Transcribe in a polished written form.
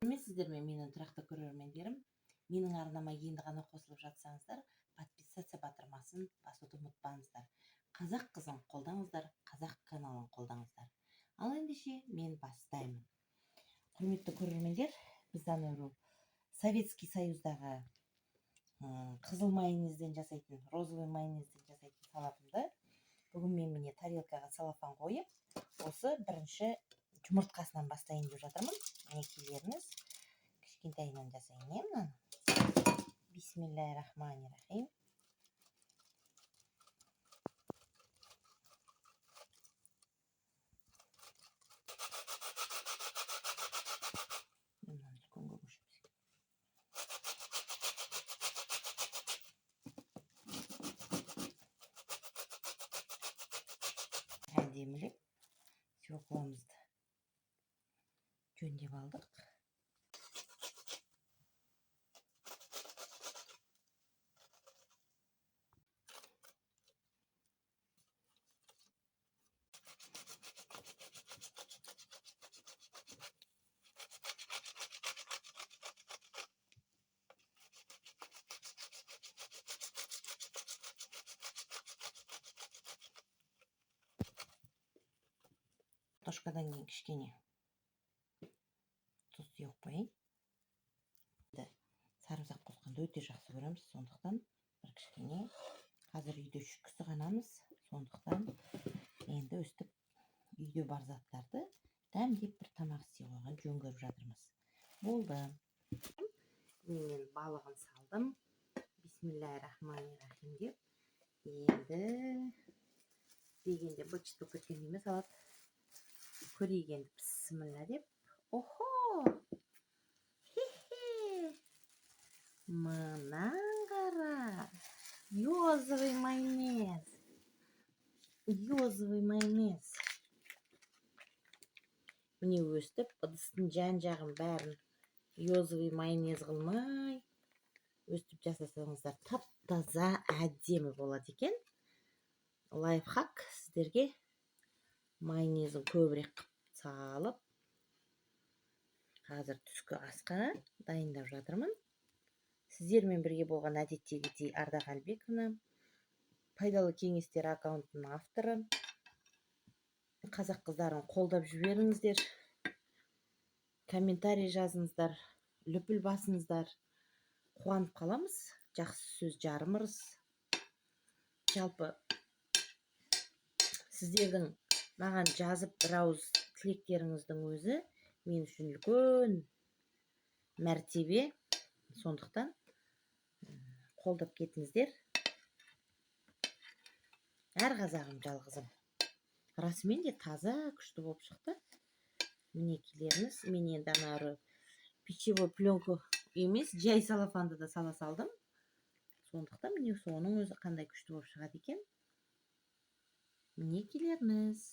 Сәлеметсіздер ме, менің тұрақты көрермендерім! Менің арнама енді ғана қосылып жатсаңыздар, подписаться батырмасын басуды ұмытпаңыздар. Қазақ қызын қолдаңыздар, қазақ каналын қолдаңыздар. Ал ендеше мен бастаймын. Құрметті көрермендер, біз анау Советский Союздағы қызыл майонезден жасайтын, розовый майонезден жасайтын салатымды бүгін мен міне тарелкаға целлофан қойып, осы бірінші жұмыртқасынан бастайын деп жатырмын. Мінекейлеріңіз, кішкентайынан жасайын, иә, мынаны. Бисмиллахи рахмани рахим. Мынаны үлкенге көшеміз. Әдемілеп свекламызды жөндеп алдық. Картошкадан кейін кішкене тұз сеуіп қояйын. Сарымсақ қосқанды өте жақсы көреміз, сондықтан бір кішкене. Қазір үйде үш кісі ғанамыз, сондықтан енді өстіп үйде бар заттарды дәмдеп бір тамақ істей қойған жөн көріп жатырмыз. Болды. Мен балығын салдым. Бисмиллахи рахмани рахим деп. Енді дегенде быт-шыт болып кеткен емес салат. Көрейік енді, бісміллә деп. Охо! Хе-хе! Мынаны қара! Йозовый майонез. Йозовый майонез. Міне өстіп ыдыстың жан-жағын бәрін йозовый майонез қылмай өстіп жасасаңыздар тап-таза әдемі болады екен. Лайфхак сіздерге: майонезін көбірек қып салып, қазір түскі асқа дайындап жатырмын. Сіздермен бірге болған әдеттегідей Ардақ Әлбековна, пайдалы кеңестер аккаунтының авторы. Қазақ қыздарын қолдап жіберіңіздер, комментарий жазыңыздар, лүпіл басыңыздар, қуанып қаламыз. Жақсы сөз жарым ырыс. Жалпы сіздердің маған жазып бір ауыз тілектеріңіздің өзі мен үшін үлкен мәртебе. Сондықтан қолдап кетіңіздер. Әр қазағым жалғызым. Расымен де таза күшті болып шықты. Мінекейлеріңіз, мен енді анары пищевой пленка емес, жай целлофанды да сала салдым. Сондықтан міне соның өзі қандай күшті болып шығады екен. Мінекейлеріңіз.